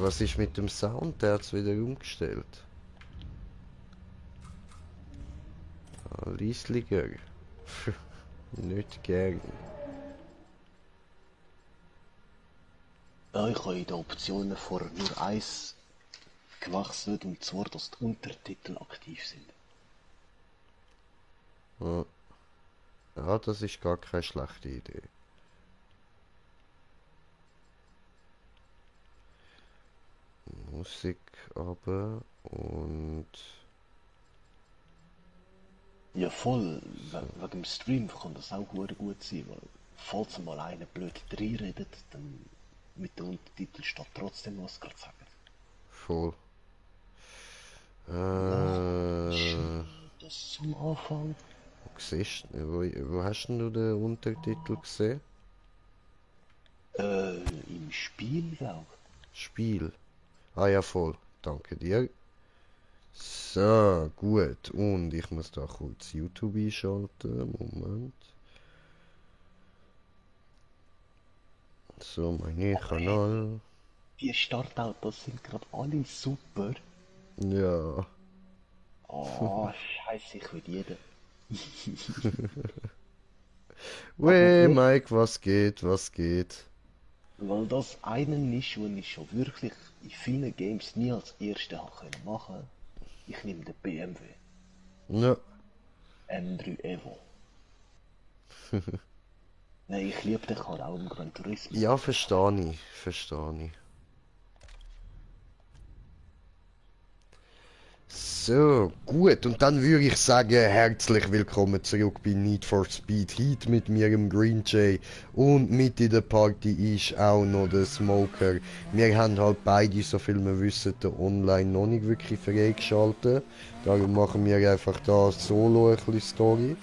Was ist mit dem Sound? Der hat es wieder umgestellt. Ah, leislicher. Nicht gern. Ja, ich habe in den Optionen vor nur eins gewechselt, und zwar, dass die Untertitel aktiv sind. Ja. Ja, das ist gar keine schlechte Idee. Musik aber und Ja, voll. Wegen dem Stream kann das auch gut sein, weil falls mal einer blöd reinredet, dann mit dem Untertitel steht trotzdem, was gerade sagen. voll. Schnell das zum Anfang. Wo hast denn du den Untertitel gesehen? Im Spiel, glaube Spiel. Ah ja, voll. Danke dir. So, gut. Und ich muss da kurz YouTube einschalten. Moment. So, mein Kanal. Die Startautos sind gerade alle super. Ja. Oh, scheiße, ich will jeden. Aber Weh, ja, Mike, was geht, was geht? weil das einen ist, was ich schon wirklich in vielen Games nie als erste habe können machen. Ich nehme den BMW Ja, M3 Evo. Nein, ich liebe den Karre auch im Gran Turismo. ja, verstehe ich, verstehe ich. So, gut, und dann würde ich sagen, herzlich willkommen zurück bei Need for Speed Heat mit mir im Green Jay und mit in der Party ist auch noch der Smoker. Wir haben halt beide, so viel wir wissen, den Online noch nicht wirklich freigeschaltet. Darum machen wir einfach da solo ein bisschen Story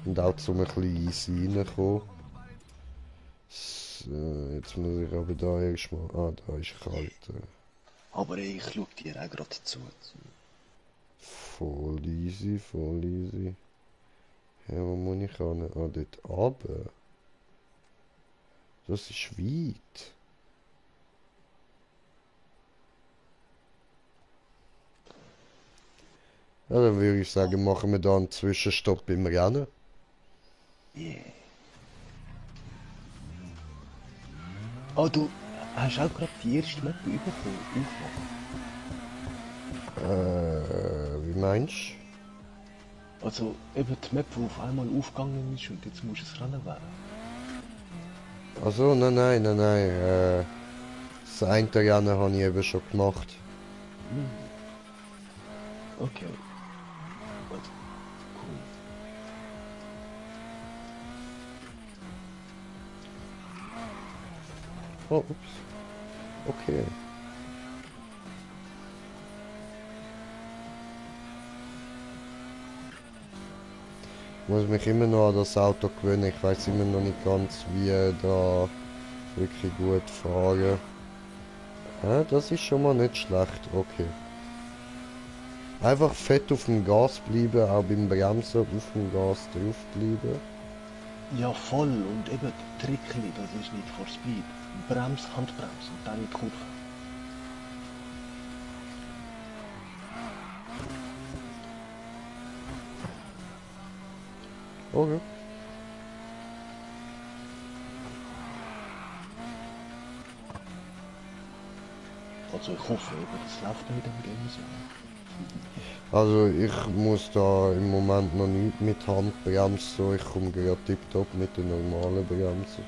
und auch zum ein bisschen easy reinkommen. So, jetzt muss ich aber da erstmal... Ah, da ist kalt. Aber ey, ich schaue dir auch gerade zu. Voll easy, voll easy. Ja, wo muss ich hin? Ah, dort runter. Das ist weit. Ja, dann würde ich sagen, machen wir da einen Zwischenstopp im Rennen. Yeah. Oh, du hast auch gerade die erste Map bekommen. Wie meinst Also eben die Map, die auf einmal aufgegangen ist und jetzt muss es Rennen werden. du? Also, nein, nein, nein, nein. Das eine Rennen habe ich eben schon gemacht. Okay. Gut. Cool. Oh, ups. Okay. Ich muss mich immer noch an das Auto gewöhnen. Ich weiß immer noch nicht ganz, wie da wirklich gut fahren. Ja, das ist schon mal nicht schlecht. Okay. Einfach fett auf dem Gas bleiben, auch beim Bremsen auf dem Gas drauf bleiben. Ja, voll. Und eben die Trickli, das ist nicht for Speed. Brems, Handbremse und dann in die Kurve. Okay. Also ich hoffe eben, das läuft mit dem Game so. Also ich muss da im Moment noch nicht mit Handbremse, so. Ich komme gerade tiptop mit der normalen Bremse.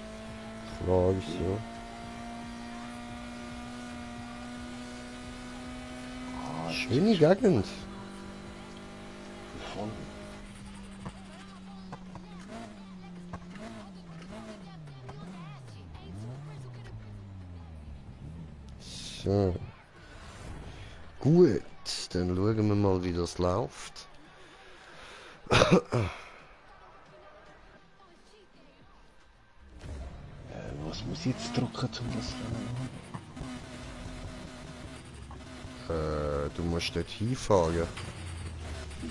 Klar ist so. Ah, das Schöne ist Gegend. voll. So. Gut, dann schauen wir mal, wie das läuft. Was muss ich jetzt drücken, um das Rennen Du musst dort hinfahren.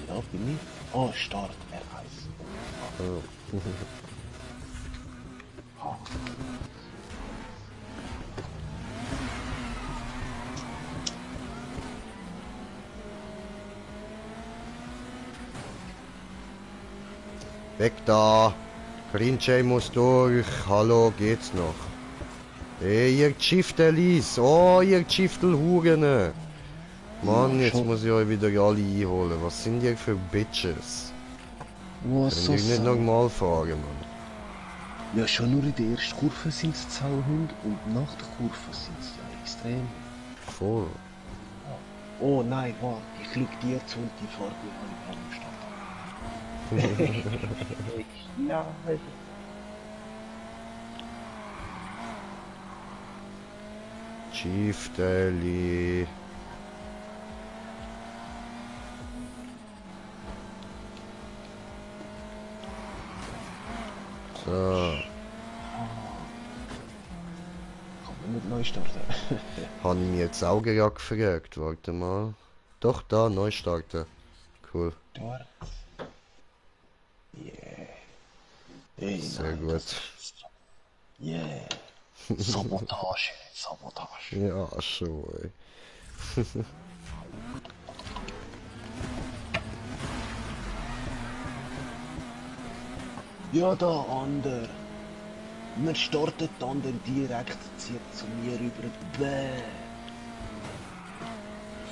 Ja, bin ich. Oh, Start, R1. Oh. Weg da! Green Jay muss durch. Hallo, geht's noch? Ey, ihr Schiftelis! Oh, ihr Schiftelhuren! Mann, Ja, jetzt schon. muss ich euch wieder alle einholen. Was sind ihr für Bitches? Was Könnt so ihr nicht sau? normal fahren, Mann? Ja, schon nur in der ersten Kurve sind es Sauhund und nach der Kurve sind es ja extrem. Voll. Oh nein, warte, ich lüge dir zu und die fahrt mir alle Brandstadt. Ja, Schifteli. So. kann man nicht neu starten. Habe ich mir jetzt auch gerade gefragt. Warte mal. Doch, da, neu starten. Cool. Dort. Yeah. Ey, Sehr nein, gut. das yeah. Sabotage, Sabotage. Ja, schon, ey. Ja, da, Ander. Wir starten dann direkt, zieht zu mir rüber. Bäh.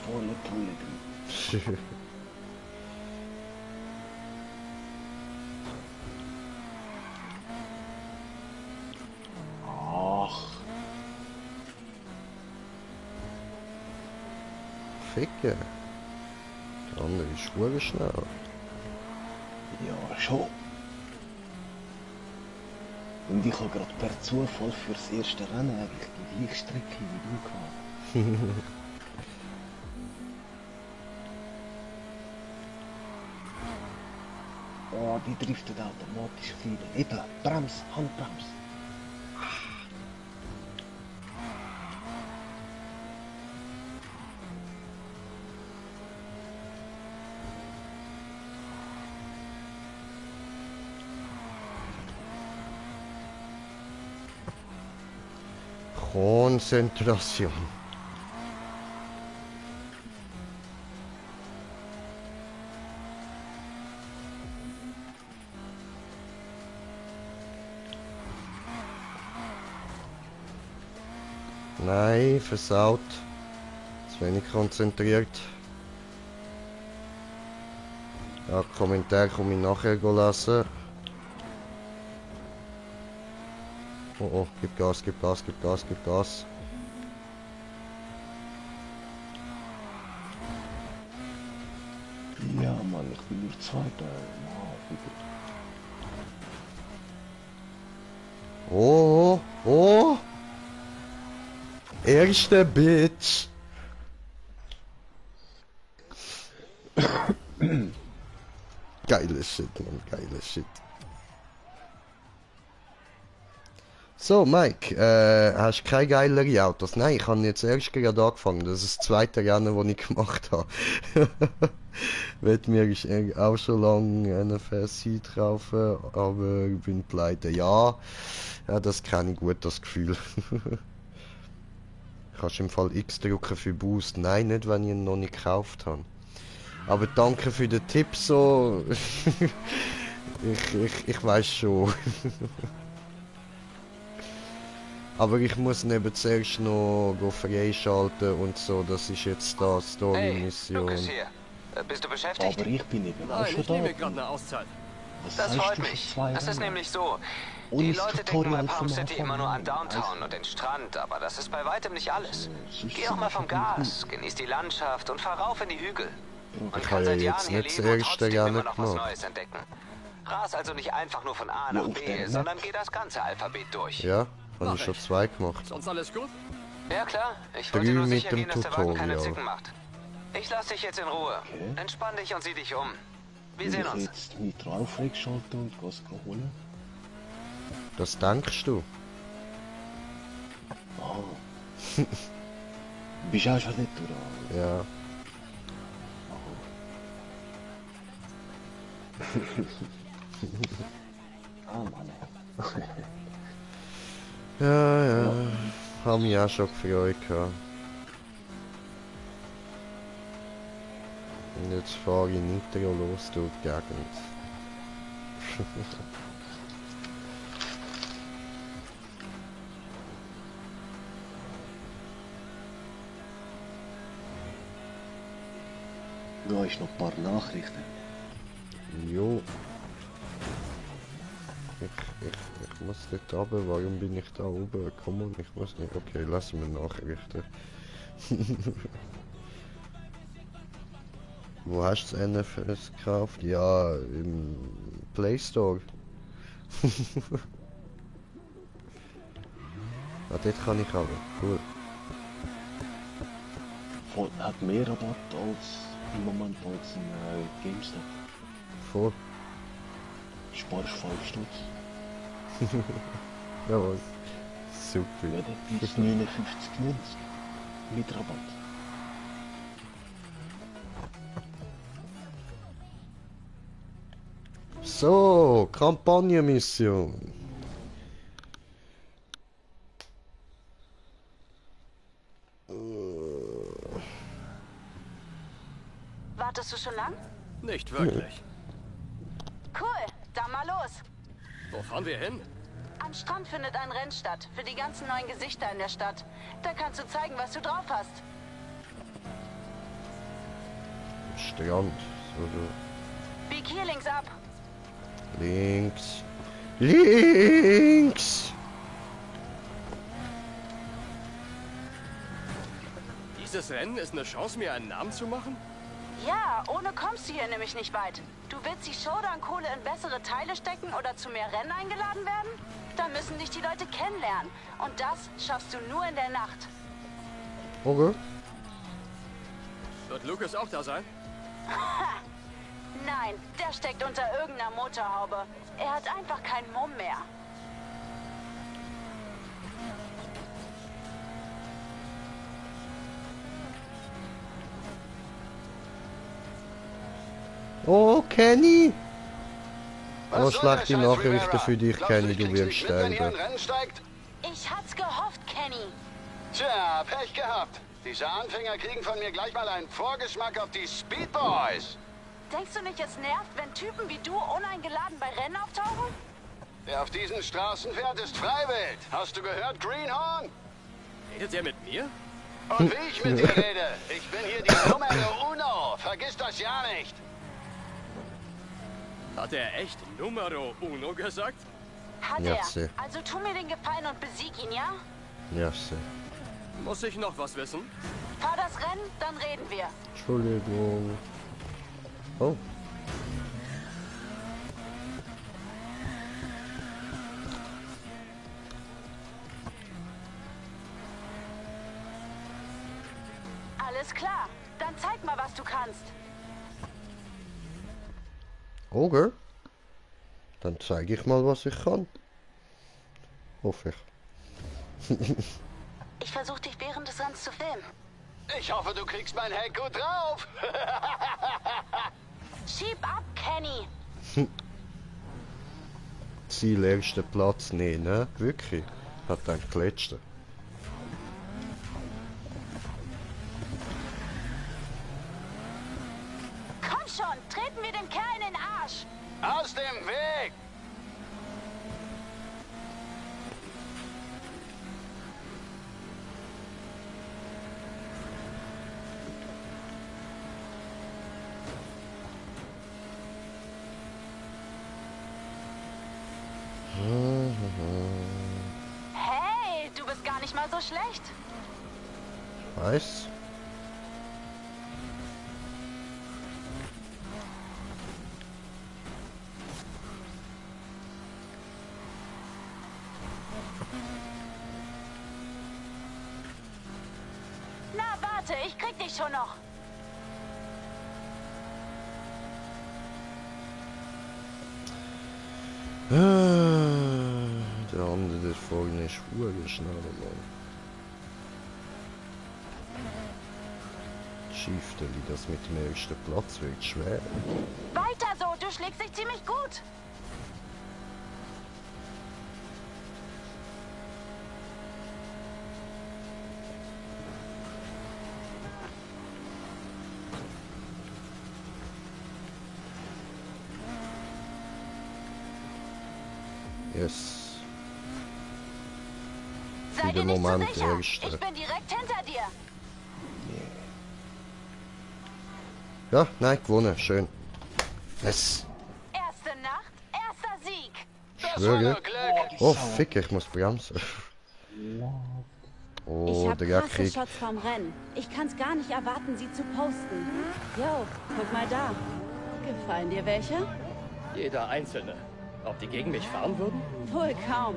Volle Pulle drin. Ach, Ficke. Der andere ist verdammt schnell. ja, schon. Und ich habe gerade per Zufall fürs erste Rennen eigentlich die gleiche Strecke wie du gehabt. Oh, die driftet automatisch rein. Eben, Brems, Handbrems. Konzentration. Nein, versaut. Zu wenig konzentriert. Ja, Kommentar komme ich nachher lassen. Oh oh, gib Gas, gib Gas, gib Gas, gib Gas. Ja, Mann, ich bin nur Zweiter. Wow, bitte. Oh, oh. Erste Bitch. Geiles Shit, Mann, geiles Shit. So, Mike, hast du keine geilere Autos? Nein, ich habe jetzt erst gerade angefangen. Das ist das zweite Rennen, das ich gemacht habe. Wollte mir auch schon lange eine FSI kaufen, aber ich bin pleite. Ja, ja, das kenne ich gut, das Gefühl. Kannst du im Fall X drücken für Boost? Nein, nicht, wenn ich ihn noch nicht gekauft habe. Aber danke für den Tipp so. ich weiß schon. Aber ich muss ihn eben zuerst noch freischalten und so. Das ist jetzt da Hey, Story-Mission. Lucas hier. Bist du beschäftigt? Aber ich bin eben auch Nein, schon ich nehme da. gerade eine Auszeit. Was Das sagst freut du für mich. zwei Das ist Rennen? nämlich so. Ohne Die das Leute denken Tutorial bei Palm vom City Anfang immer nur an an. Downtown und den Strand, aber das ist bei weitem nicht alles. sonst Geh sind auch mal wir vom schon Gas, genieß die Landschaft und fahr rauf in die Hügel. Man Ich kann habe seit ja Jahren jetzt hier nicht das leben und erste trotzdem Rennen immer noch was gemacht. Neues entdecken. Ras also nicht einfach nur von A Ja, nach auf der B, Map. sondern geh das ganze Alphabet durch. Ja, habe Mach ich schon ich. 2 gemacht. Sonst alles gut? Ja klar, ich Drei wollte nur mit sicher dem gehen, dass der Wagen keine Tutorial. Zicken macht. Ich lass dich jetzt in Ruhe. Okay. Entspann dich und sieh dich um. Wir Will sehen ich uns. jetzt Nitro aufregschalten und Gas holen? Das denkst du? Ah. Bist du auch schon nicht, oder? Ja. Ah, Mann. Ja, ja. Haben mich auch schon gefreut gehabt. Und jetzt fahre ich Nitro los durch die Gegend. Da ist noch ein paar Nachrichten. Jo. Ich muss dort runter. Warum bin ich da oben? Komm on, ich muss nicht. Okay, lass mir nachrichten. Wo hast du das NFS gekauft? Ja, im Play Store. Ah, dort kann ich aber. Cool. Hat mehr Rabatt als im Moment als in GameStop. Voll. Sparst 5 Stutz. Ja, was? Super. Ja, das ist 59,90 mit Rabatt. So, Kampagnenmission. Wartest du schon lang? Nicht wirklich. Cool, dann mal los. Wo fahren wir hin? Am Strand findet ein Rennen statt, für die ganzen neuen Gesichter in der Stadt. Da kannst du zeigen, was du drauf hast. Strand. So. Bieg hier links ab. Links. Links! Dieses Rennen ist eine Chance, mir einen Namen zu machen? Ja, ohne kommst du hier nämlich nicht weit. Du willst die Showdown-Kohle in bessere Teile stecken oder zu mehr Rennen eingeladen werden? Dann müssen dich die Leute kennenlernen. Und das schaffst du nur in der Nacht. Okay. Wird Lucas auch da sein? Nein, der steckt unter irgendeiner Motorhaube. Er hat einfach keinen Mumm mehr. Oh, Kenny! Was Oh, soll schlechte der Scheiß, Nachrichten Rivera? für dich, Glaubst Kenny, ich du krieg's wirst nicht mit, wenn hier ein sterben. Rennen steigt? Ich hat's gehofft, Kenny. Tja, Pech gehabt. Diese Anfänger kriegen von mir gleich mal einen Vorgeschmack auf die Speed Boys. Denkst du nicht, es nervt, wenn Typen wie du uneingeladen bei Rennen auftauchen? Wer auf diesen Straßen fährt, ist Freiwild. Hast du gehört, Greenhorn? Redet er mit mir? Und wie ich mit dir rede. Ich bin hier die Numero Uno. Vergiss das ja nicht. Hat er echt Numero Uno gesagt? Hat Ja, er. sehr. Also tu mir den Gefallen und besieg ihn, ja? Ja, sehr. Muss ich noch was wissen? Fahr das Rennen, dann reden wir. Entschuldigung. Oh. Alles klar. Dann zeig mal, was du kannst. Okay. Dann zeige ich mal, was ich kann. Hoffe ich. Ich versuche dich während des Rennens zu filmen. Ich hoffe, du kriegst mein Heck gut drauf. Schieb ab, Kenny. Ziel erster Platz, nee, ne? Wirklich? Hat dann letzte. Komm schon, treten wir dem Kerl in den Arsch. Aus dem Weg. Hey, du bist gar nicht mal so schlecht. Weiß? Na, warte, ich krieg dich schon noch. Der andere ist vorne ist schnell, Mann. Schiefstelle, das mit dem ersten Platz wird schwer. Weiter so, du schlägst dich ziemlich gut. es Sei für dir den nicht Moment zu sicher. erste. Ich bin direkt hinter dir. Ja, nein, gewonnen, schön. Yes. Erste Nacht, erster Sieg. Das war Schwöre. nur Glück. Oh, fick, ich muss bremsen. Ich Oh, hab der krasse Krieg. Shots vom Rennen. Ich kann's gar nicht erwarten, sie zu posten. Yo, guck mal da. Gefallen dir welche? Jeder Einzelne. Ob die gegen mich fahren würden? Wohl kaum.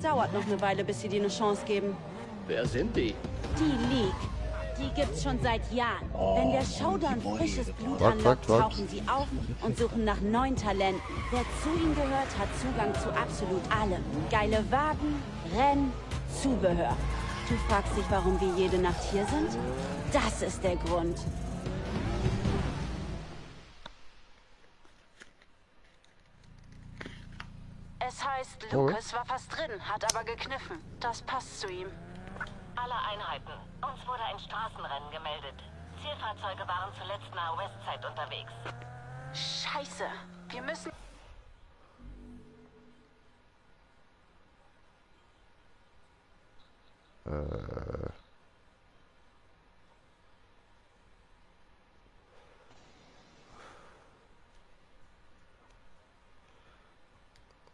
Dauert noch eine Weile, bis sie dir eine Chance geben. Wer sind die? Die League. Die gibt's schon seit Jahren. Wenn der Showdown frisches Blut Wart, anlockt, wart. tauchen sie auf und suchen nach neuen Talenten. Wer zu ihnen gehört, hat Zugang zu absolut allem. Geile Wagen, Rennen, Zubehör. Du fragst dich, warum wir jede Nacht hier sind? Das ist der Grund. Es heißt, Lucas war fast drin, hat aber gekniffen. Das passt zu ihm. Alle Einheiten. Uns wurde ein Straßenrennen gemeldet. Zielfahrzeuge waren zuletzt nahe Westside unterwegs. Scheiße. Wir müssen...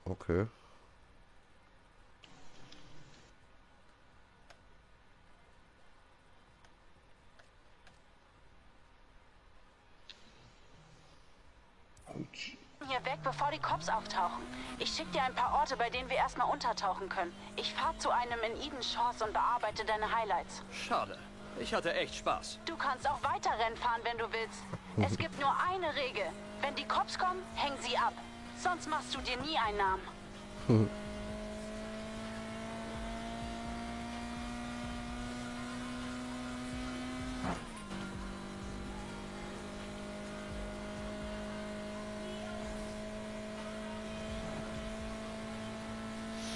Okay. Hier weg, bevor die Cops auftauchen. Ich schicke dir ein paar Orte, bei denen wir erstmal untertauchen können. Ich fahre zu einem in Eden Shores und bearbeite deine Highlights. Schade. Ich hatte echt Spaß. Du kannst auch weiter Rennen fahren, wenn du willst. Es gibt nur eine Regel. Wenn die Cops kommen, hängen sie ab. Sonst machst du dir nie einen Namen.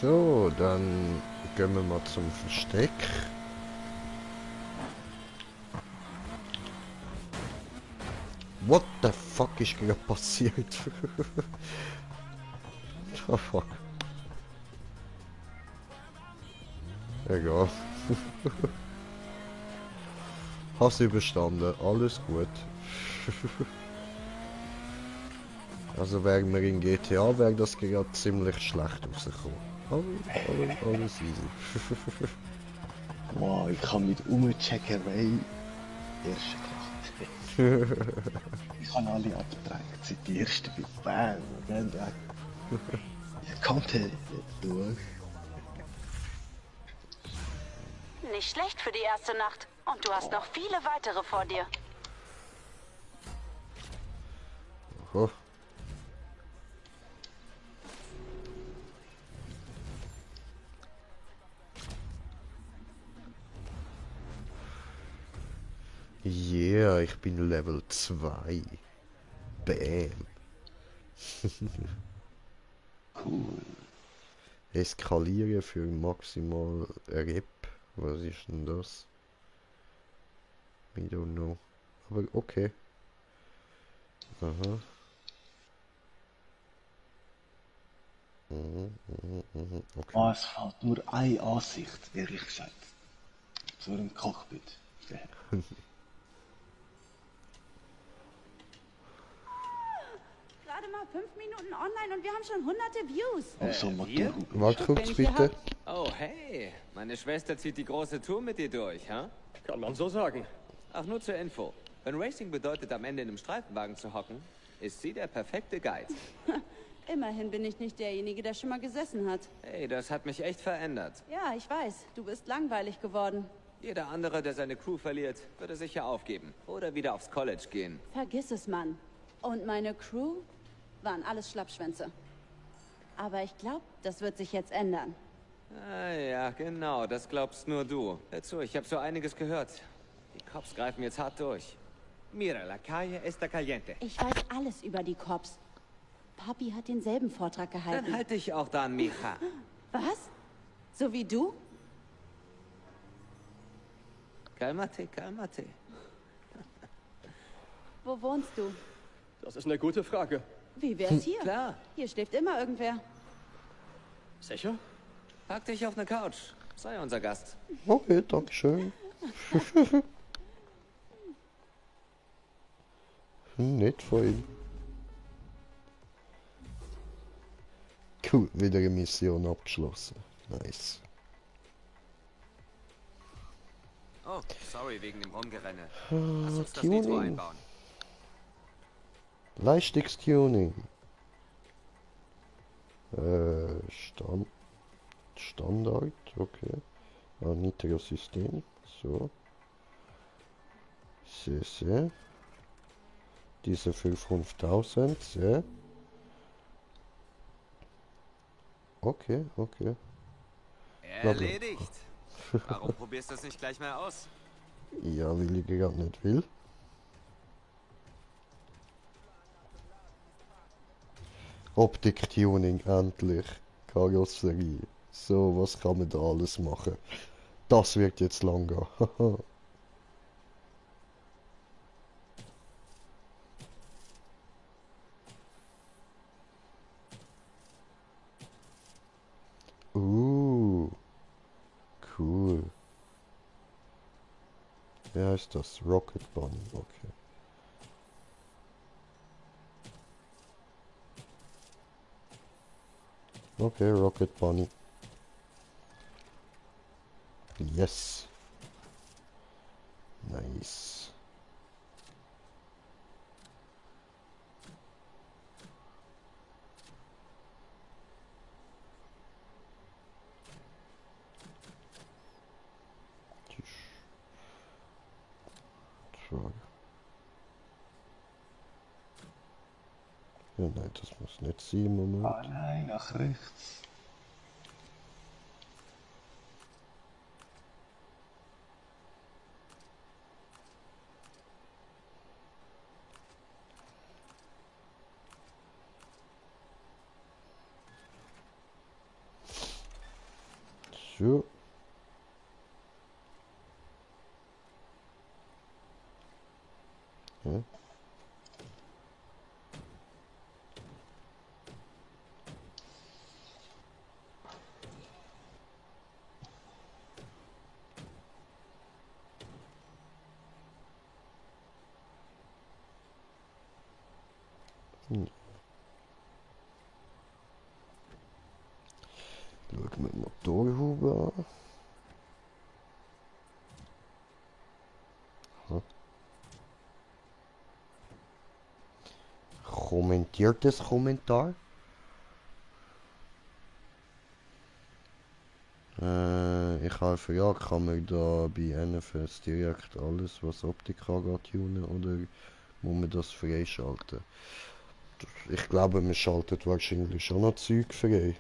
So, dann gehen wir mal zum Versteck. What the fuck ist gerade passiert? Oh fuck. Egal. Hast überstanden, alles gut. Also wären wir in GTA, wäre das gerade ziemlich schlecht rausgekommen. Alles easy. Wow, ich kann mit Umcheckerei erste Klasse. Ich habe alle abgedrängt, seit die erste bin. Bam, gell, weg. Ich konnte nicht durch. Nicht schlecht für die erste Nacht. Und du hast noch viele weitere vor dir. Oh. Yeah, ich bin Level 2. Bam. Cool. Eskalieren für maximal Rep. Was ist denn das? I don't know. Aber okay. Aha. Okay. Oh, es fällt nur eine Ansicht, ehrlich gesagt. So im Cockpit. Gerade mal 5 Minuten online und wir haben schon hunderte Views. Also, wir? Motor. Warte kurz wenn ich hier bitte. Oh, hey. Meine Schwester zieht die große Tour mit dir durch, ha? Kann man so sagen. Ach, nur zur Info. Wenn Racing bedeutet, am Ende in einem Streifenwagen zu hocken, ist sie der perfekte Guide. Immerhin bin ich nicht derjenige, der schon mal gesessen hat. Hey, das hat mich echt verändert. Ja, ich weiß. Du bist langweilig geworden. Jeder andere, der seine Crew verliert, würde sicher aufgeben. Oder wieder aufs College gehen. Vergiss es, Mann. Und meine Crew waren alles Schlappschwänze. Aber ich glaube, das wird sich jetzt ändern. Ah ja, genau, das glaubst nur du. Hör zu, ich habe so einiges gehört. Die Cops greifen jetzt hart durch. Mira, la calle está caliente. Ich weiß alles über die Cops. Papi hat denselben Vortrag gehalten. Dann halt dich auch dran, mija. Was? So wie du? Calmate, calmate. Wo wohnst du? Das ist eine gute Frage. Wie wär's hier? Klar. Hier schläft immer irgendwer. Sicher? Pack dich auf eine Couch. Sei unser Gast. Okay, dankeschön. Nett von ihm. Cool, wieder eine Mission abgeschlossen. Nice. Oh, sorry wegen dem Rumgerenne. Lass uns das Nitro Tuning. einbauen. Leistungstuning. Standard, okay. Nitro-System, so. Sehr. Diese für 5000, sehr. Okay. Erledigt. Warum probierst du es nicht gleich mal aus? Ja, weil ich gerade nicht will. Optik-Tuning, endlich. Karosserie. So, was kann man da alles machen? Das wird jetzt lang gehen. Cool. Wer heißt das? Rocket Bunny, okay. Okay, Rocket Bunny. Yes. Nice. Truck. Ja, nein, das muss nicht sein, Moment. Ah nein, nach rechts. So. Ja. Schauen wir die Motorhaube an. Kommentiertes Kommentar. Ich habe eine Frage, kann man da bei NFS direkt alles, was Optik angeht, tunen oder muss man das freischalten? Ich glaube, man schaltet wahrscheinlich schon noch Zeug frei.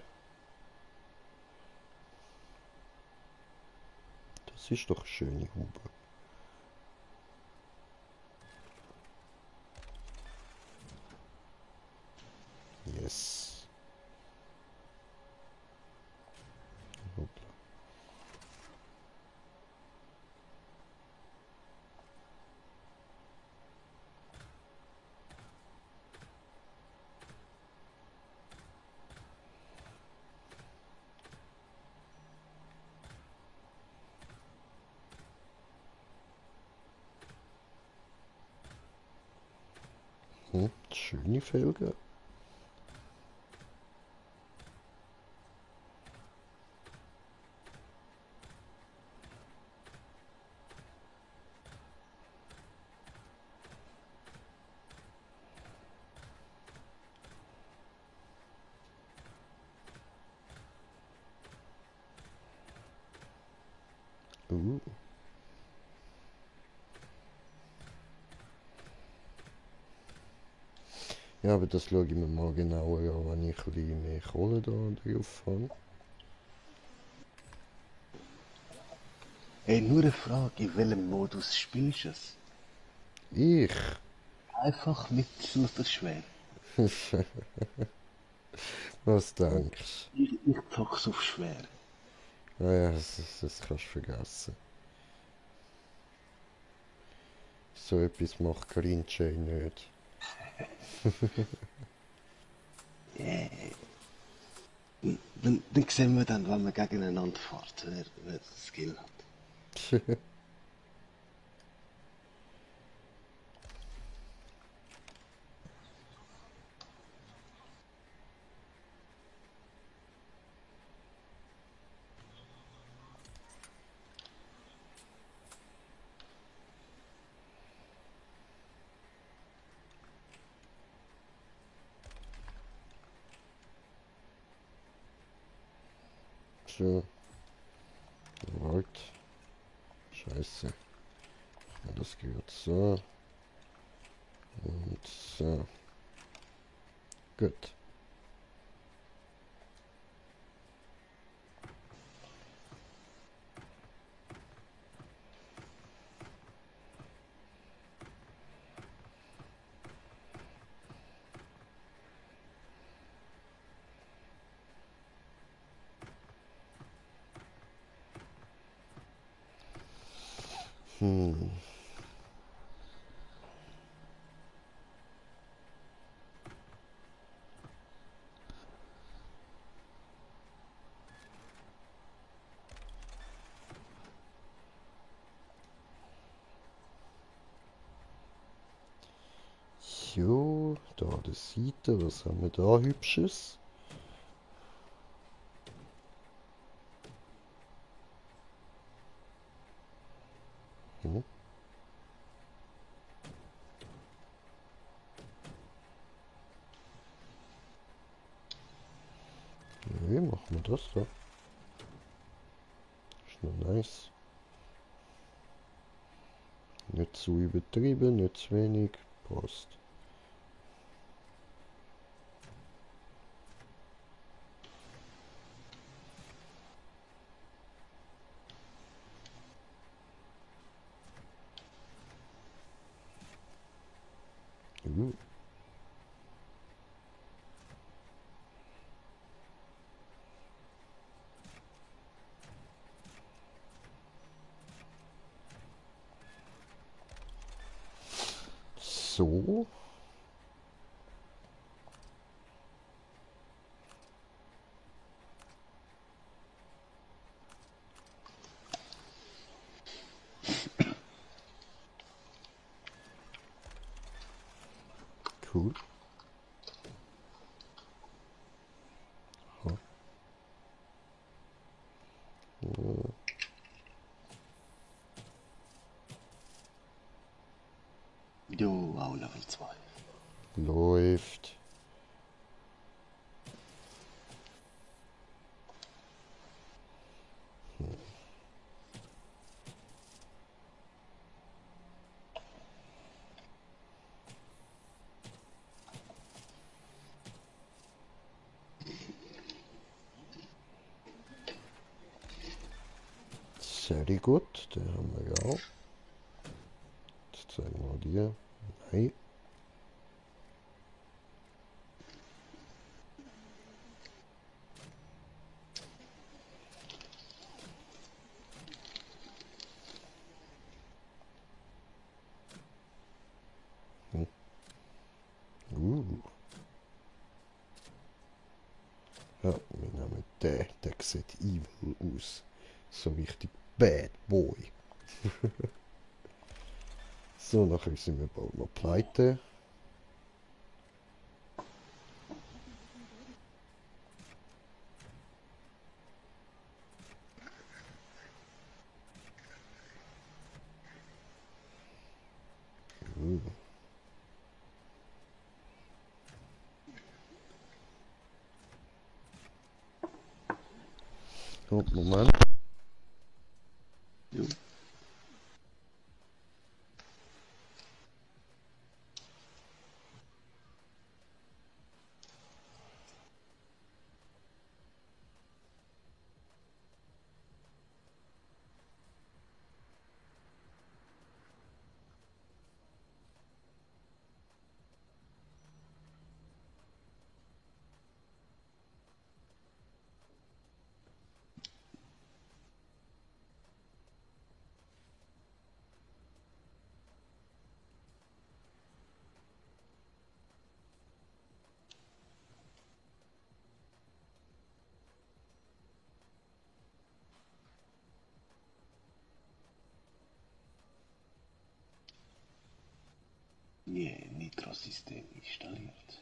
Das ist doch eine schöne Haube. Yes. Hoppla. Schöne Felgen. Ja, aber das schaue ich mir mal genauer an, wenn ich ein bisschen mehr Kohle da drauf habe. Hey, nur eine Frage, in welchem Modus spielst du es? Ich? Einfach mit super schwer. Was denkst Ich zock's auf schwer. du? Ja, das kannst du vergessen. So etwas macht Grinchey nicht. Yeah. Dann sehen wir dann, wenn wir gegeneinander fährt, wer das Skill hat. So. Wart. Scheiße. Ja, das gehört so. Und so. Gut. Hm. Jo, da das sieht er. Was haben wir da Hübsches? Hm. Nee, machen wir das da. Ist nur nice. Nicht zu übertrieben, nicht zu wenig. Passt. Uh. So. Cool. Aha. Jo, auch Level 2. Läuft. Sehr gut, den haben wir ja auch. Jetzt zeigen wir dir. Nein. Hm. Ja, wir nehmen den. Der sieht evil aus. So richtig Bad Boy. So, nachher sind wir bald noch pleite. Oh, Moment. Jo. Je Nitro-System installiert.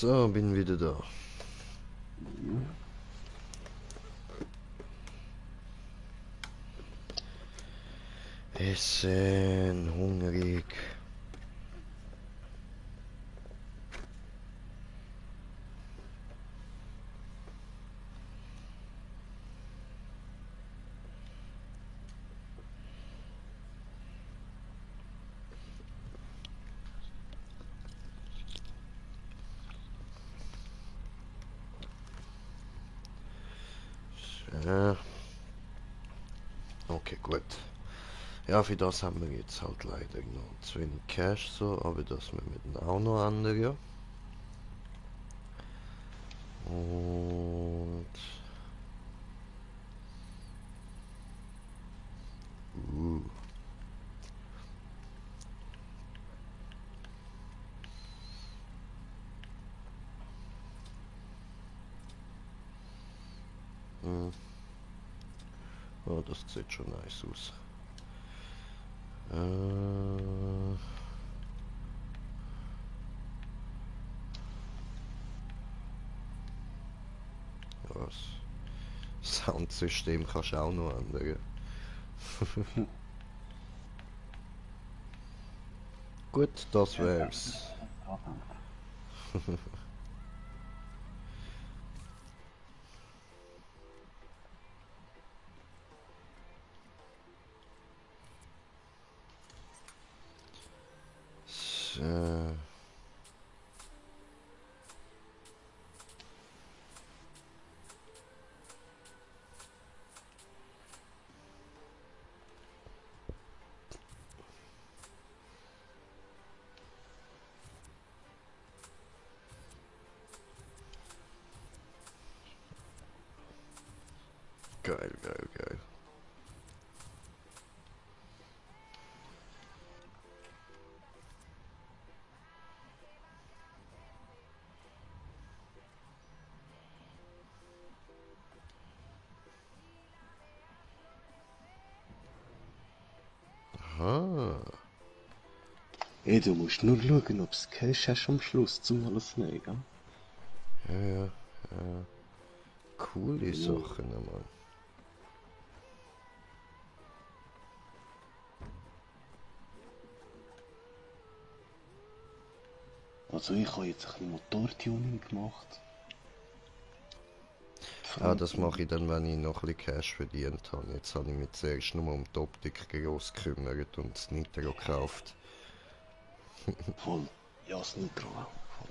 So, bin wieder da. Essen, hungrig. Ja. Okay, gut. Ja, für das haben wir jetzt halt leider noch zu wenig Cash, so, aber das müssen wir dann auch noch ändern, ja. Und... Oh, das sieht schon nice aus. Ja, das Soundsystem kannst du auch noch ändern. Gut, das wär's. So. Geil, geil, geil. Aha. Ey, du musst nur schauen, ob es Cash hast am Schluss zum alles nehmen, gell? Ja. Coole Sachen, Mann. Also ich habe jetzt ein bisschen Motortuning gemacht. Ja, das mache ich dann, wenn ich noch ein bisschen Cash verdient habe. Jetzt habe ich mich zuerst nur um die Optik groß gekümmert und das Nitro gekauft. Voll. Ja, das Nitro auch. Voll.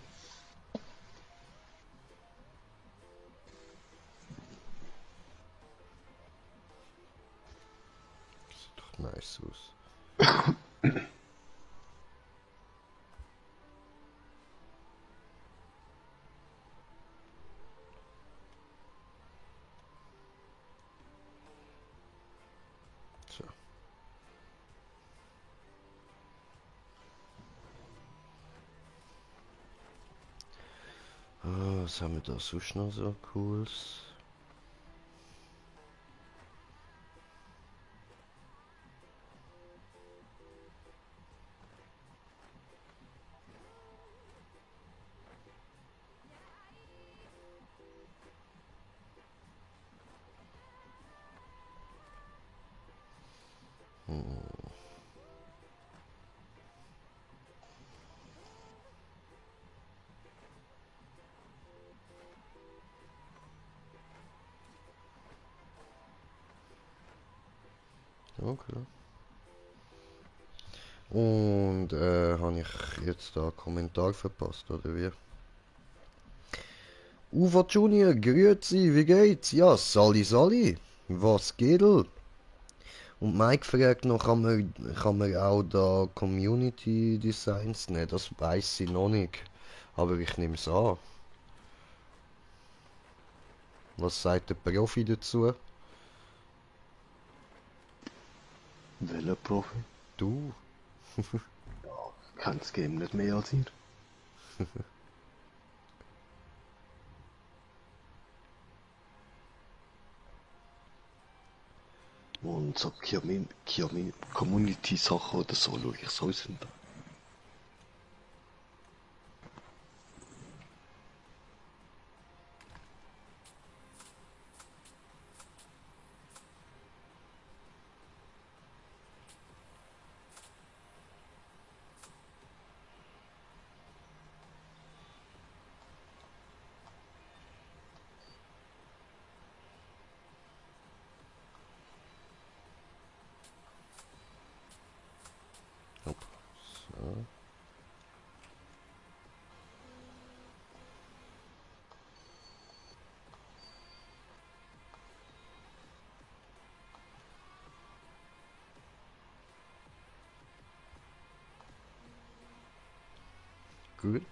Sieht doch nice aus. So. Was haben wir da sonst noch so Cooles? Okay. Und habe ich jetzt da einen Kommentar verpasst, oder wie? Uwe Junior, grüezi, wie geht's? Ja, Sali, was geht? Und Mike fragt noch, kann man auch da Community Designs nehmen? Das weiß ich noch nicht, aber ich nehme es an. Was sagt der Profi dazu? Welcher Profi? Du? Kann das Game nicht mehr als ihr. Und so Community-Sachen oder so schaue ich sowieso nicht an. Hopp. So. Gut.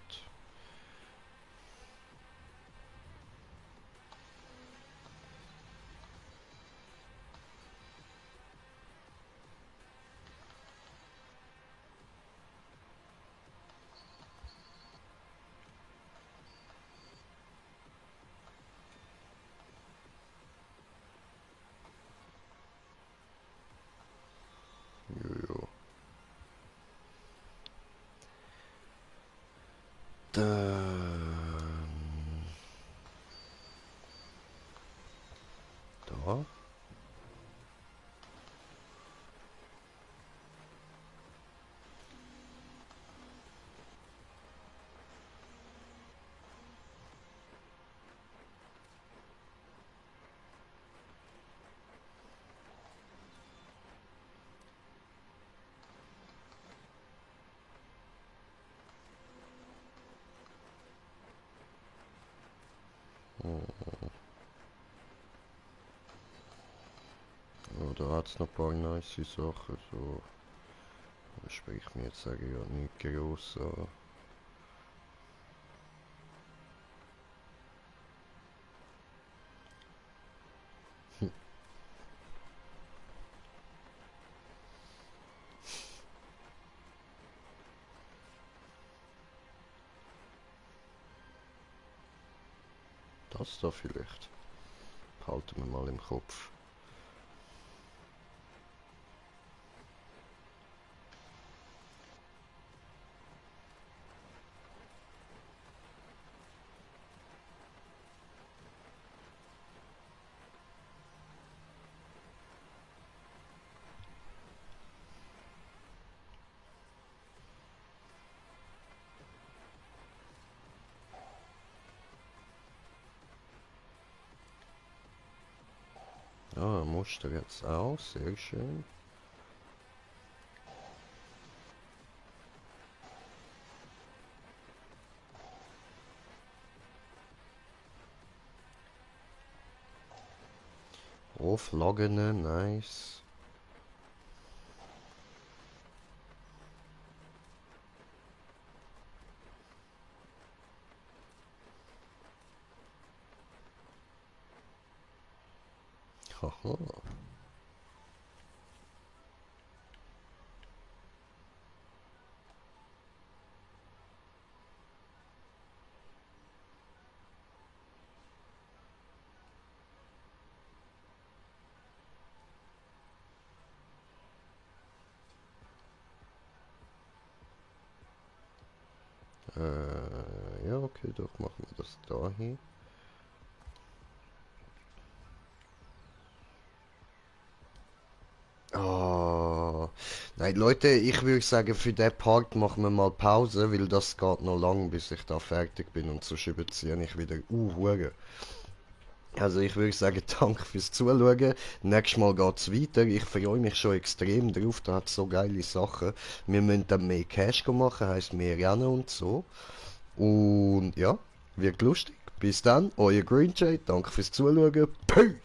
Jojo. Dann da. Ja, da hat es noch ein paar nice Sachen, so. Das spricht mir jetzt sage ich ja nicht groß an. Das da vielleicht. Halten wir mal im Kopf. Pflaster jetzt auch, sehr schön. Auflogene, nice. Haha. Ja, okay, doch machen wir das da hin. Oh, nein, Leute, ich würde sagen, für den Part machen wir mal Pause, weil das geht noch lang, bis ich da fertig bin und sonst überziehe ich wieder Hure. Also ich würde sagen, danke fürs Zuschauen. Nächstes Mal geht's weiter. Ich freue mich schon extrem drauf, da hat so geile Sachen. Wir müssen dann mehr Cash machen, heisst mehr rennen und so. Und ja, wird lustig. Bis dann, euer Green Jay, danke fürs Zuschauen. Peace!